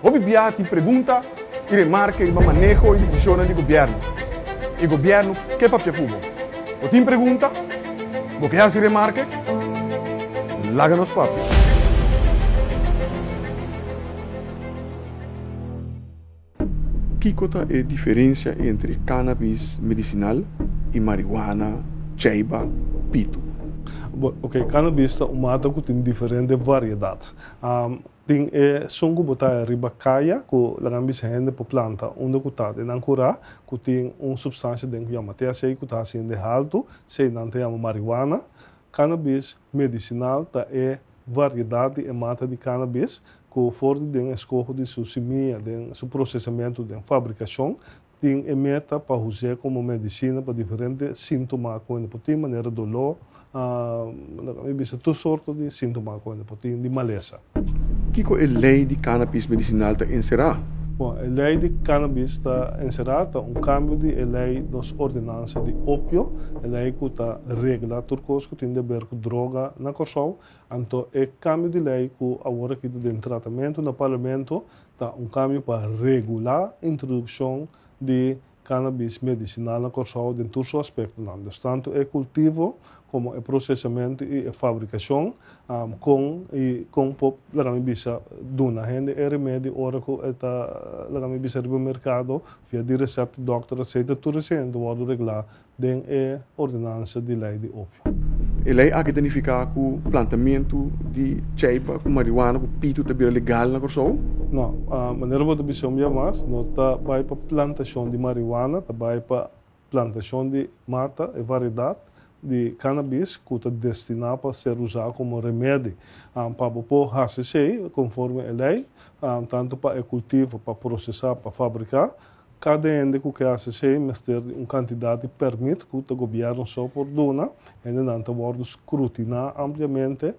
Hopi biaha tin pregunta i remarke riba maneho i desishonnan di gobièrnu. E gobièrnu ke papia ku bo. Bo tin pregunta? Bo ke hasi remarke? Laga nos papia. Kiko ta e diferensia entre cannabis medisinal i marihuana, cheiba, pitu? Bo, ok, cannabis ta un mata ku tin diferente variedat. Tin e sun ku bo ta riba kaya ku laga mi bisa hende por planta unda ku ta den nan kurá ku tin un supstansia den ku yama THC ku ta hasi hende haltu, esei nan ta yama marihuana. Cannabis medisinal ta e variedat di e mata di cannabis ku for di den eskoho di su simia, den su prosesamentu, den fabrikashon, tin e meta pa us'é komo medisina pa diferente síntoma ku hende por tin, manera doló, mi bisa tur sorto di síntoma ku hende por tin di malesa. Kiko e lei di cannabis medisinal ta enserá? Bon, e lei di cannabis ta enserá ta un kambio di e lei nos ordenansa di opio, e lei ku ta regla tur kos ku tin deber ku droga na Kòrsou. Anto e kambio di lei ku awor aki ta den tratamentu na parlamento ta un kambio pa regulá introdukshon di Cannabis medisinal na Kòrsou den tur su aspektonan, dus tantu e kultivo komo e prosesamentu i e fabrikashon, kon i kon por laga mi bisa duna hende e remedi ora ku e ta laga mi bisa riba merkado via di resèpt di dòkter etsetera, tur esei ta wòrdu reglá den e ordenansa di lei di opio. E lei aki ta nifiká ku plantamentu di cheipa ku marihuana ku pitu ta bira legal na Kòrsou? No. Manera bo ta bisa un bia mas, no ta bai pa plantashon di marihuana, ta bai pa plantashon di mata, e variedat di cannabis ku ta destiná pa ser usá komo remedi. Pa bo por hasi esei konforme e lei, tantu pa e kultivo, pa prosesá, pa fabriká, Kada hende ku ke hasi esei mester di un kantidat di pèrmit ku ta gobièrnu so por duna. Hendenan ta wòrdu skrutiná ampliamente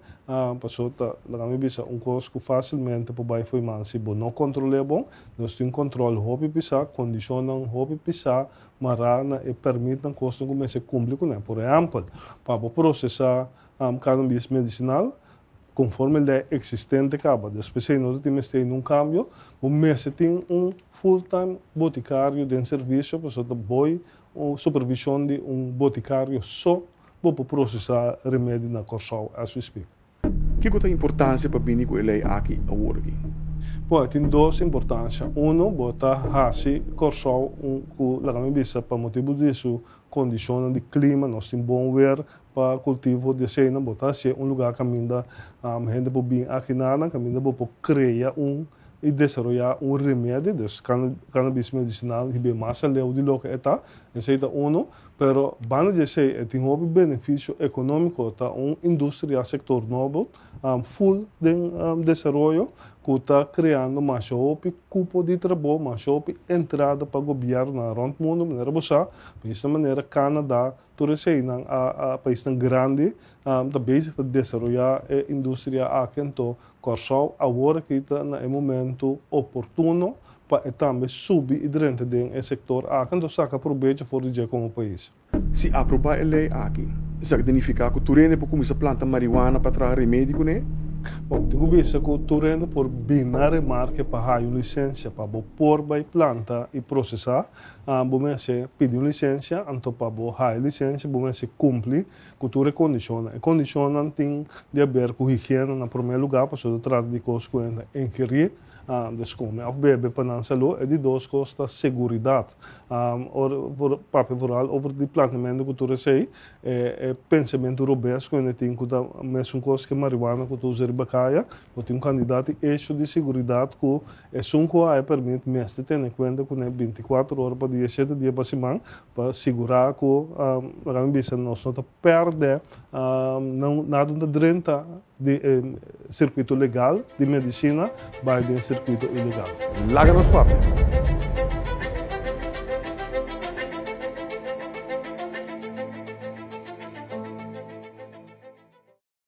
pasobra ta laga mi bisa un kos ku fásilmente por bai fo'i man si bo no kontrol'é bon. Nos tin kòntròl hopi pisá, kondishonnan hopi pisá mará na e pèrmitnan kosnan ku mester kumpli kuné. Por ehèmpel, pa bo prosesá kanabis medisinal Konforme lei eksistente kaba. Dus p'esei no ta tin mester nun kambio. Bo mester tin un full time botikario den servisio pasobra ta boi un supervishon di un botikario so bo por prosesá remedi na Kòrsou as we speak. Kiko ta importansia pa bini ku e lei aki awor aki? Bo tin dos importansia. Uno, bo ta hasi Kòrsou un ku laga mi bisa pa motibu di su kondishonnan di klima nos tin bon wer Pa kultivo di eseinan bo ta hasié un lugá kaminda hende por bin aki nanan, kaminda bo por krea un i desaroyá un remedi, dus cannabis medisinal hib'é mas aleu di loke e ta, esei ta unu. Pero banda di esei e tin hopi benefisio ekonómiko, ta un industria, sektor nobo, ful den desaroyo ku ta kreando masha hopi kupo di trabou, masha hopi entrada pa gobièrnunan rònt mundu, manera bo sa, paisnan manera Canada, Tur eseinan a paisnan grandi ta bezig ta desaroyá e industria aki anto Kòrsou awor aki ta na e momentu oportuno pa e tambe subi i drenta den e sektor aki anto saka probecho for di dje komo pais. Si aprobá e lei aki, esaki ta nifiká ku tur hende por kuminsá planta marihuana pa traha remedi kuné? Bon, tin ku bisa ku tur hende por bin na remarke pa haya un lisensia pa bo por bai planta i prosesá. Bo mester pidi un lisensia, anto pa bo haya lisensia bo mester kumpli ku tur e kondishonnan. E kondishonnan tin di haber ku higiena na promé lugá, pasobra ta trata di kos ku hende ta ingerí, dus kome òf bebe pa nan salú. E di dos kos ta seguridat. Ora por papia vooral over di plantamentu ku tur esei, e pensamentu robes ku hende tin ku ta mesun kos ku e marihuana ku ta usa riba kaya, bo tin un kantidat di esho di seguridat ku Esun ku a e permit mester tene kuenta kuné bintikuater ora pa dia, shete dia pa siman, pa sigurá ku, laga mi bisa, nos no ta pèrdè nada no ta drenta di e sirkuito legal di medisina bai den sirkuito ilegal. Laga nos papia.